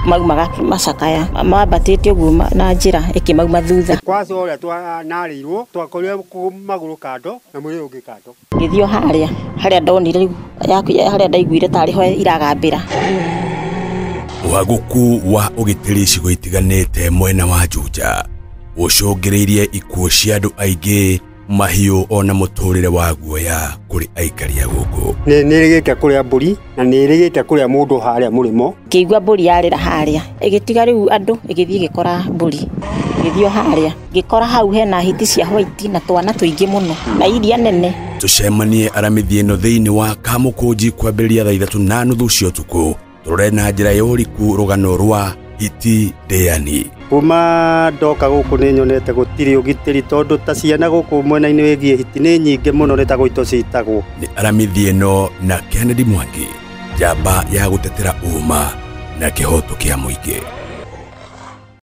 Maumaga macakaya mambatĩte ũguo na njĩra ĩkĩmauma thutha. Kwaca ũrĩa twanarĩirwo twakorire magũrũ kando na mwĩrĩ ũngĩ kando. Ngĩthiĩ o harĩa harĩa ndonire rĩu harĩa ndaiguire tarĩ ho iragambĩra. Ũhagũku wa ũgitĩri icigo itiganĩte mwena wa Juja ũcũngĩrĩirie ikuũ cia andũ aingĩ, mahiũ ona mũtũrĩre wa guoya kũrĩ aikari a gũkũ. Nĩ nĩrĩgĩte kũrĩa mbũri na nĩrĩgĩte kũrĩa mũndũ harĩa mũrĩmo. Ngĩigua mbũri yarĩra harĩa ĩgĩtiga rĩu andũ ĩgĩthiĩ ĩgĩkora mbũri. Ngĩthiĩ o harĩa ngĩkora hau hena hiti cia white na twana tũingĩ mũno na iria nene. Tũcemanie aramithi ĩno thĩinĩ wa Kamũkũnji kwambĩrĩria thaa 3:30 cia ũtukũ, tũrore na njĩra ya ũriku rũgano rwa hiti ndĩani. Kuma ndoka gũkũ nĩ nyonete gũtirĩ ũgitĩri tondũ ta ciana gũkũ mwena-inĩ wĩgiĩ hiti nĩ nyingĩ mũno nĩ ta gũitwo citagwo. Nĩ aramithi ĩno na Kennedy Mwangi, njamba ya gũtetera ũma na kĩhoto kĩa mũingĩ.